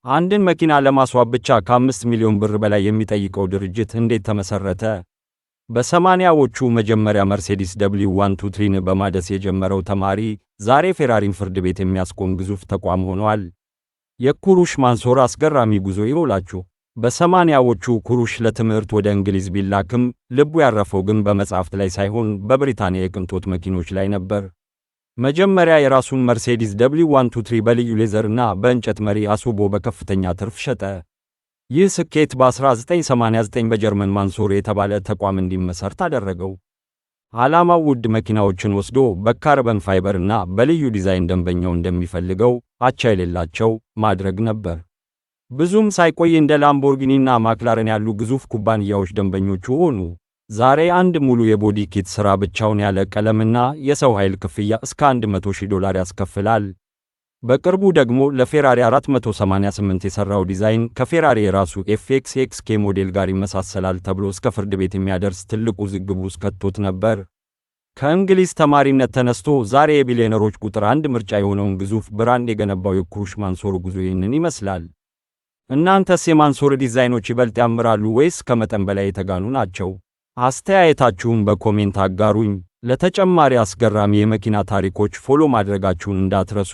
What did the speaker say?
አንድን መኪና ለማስዋብ ብቻ ከ5 ሚሊዮን ብር በላይ የሚጠይቀው ድርጅት እንዴት ተመሠረተ? በ80ዎቹ መጀመሪያ መርሴዲስ W123ን በማደስ የጀመረው ተማሪ ዛሬ ፌራሪን ፍርድ ቤት የሚያስቆም ግዙፍ ተቋም ሆኗል። የኩሩሽ ማንሶር አስገራሚ ጉዞ ይውላችሁ። በ80ዎቹ ኩሩሽ ለትምህርት ወደ እንግሊዝ ቢላክም ልቡ ያረፈው ግን በመጻሕፍት ላይ ሳይሆን በብሪታንያ የቅንጦት መኪኖች ላይ ነበር። መጀመሪያ የራሱን መርሴዲስ W123 በልዩ leather እና በእንጨት መሪ አስውቦ በከፍተኛ ትርፍ ሸጠ። ይህ ስኬት በ1989 በጀርመን ማንሶር የተባለ ተቋም እንዲመሠረት አደረገው። ዓላማው ውድ መኪናዎችን ወስዶ በ carbon fiber እና በልዩ ዲዛይን ደንበኛው እንደሚፈልገው አቻ የሌላቸው ማድረግ ነበር። ብዙም ሳይቆይ እንደ ላምቦርጊኒና ማክላረን ያሉ ግዙፍ ኩባንያዎች ደንበኞቹ ሆኑ። ዛሬ አንድ ሙሉ የ body kit ሥራ ብቻውን ያለ ቀለምና የሰው ኃይል ክፍያ እስከ 100,000 ዶላር ያስከፍላል። በቅርቡ ደግሞ ለፌራሪ 488 የሠራው ዲዛይን ከፌራሪ የራሱ FXXK ሞዴል ጋር ይመሳሰላል ተብሎ እስከ ፍርድ ቤት የሚያደርስ ትልቅ ውዝግብ ውስጥ ከቶት ነበር። ከእንግሊዝ ተማሪነት ተነስቶ ዛሬ የቢሊዮነሮች ቁጥር አንድ ምርጫ የሆነውን ግዙፍ brand የገነባው የኩሩሽ ማንሶር ጉዞ ይህንን ይመስላል። እናንተስ የማንሶር ዲዛይኖች ይበልጥ ያምራሉ ወይስ ከመጠን በላይ የተጋነኑ ናቸው? አስተያየታችሁን በ comment አጋሩኝ። ለተጨማሪ አስገራሚ የመኪና ታሪኮች follow ማድረጋችሁን እንዳትረሱ።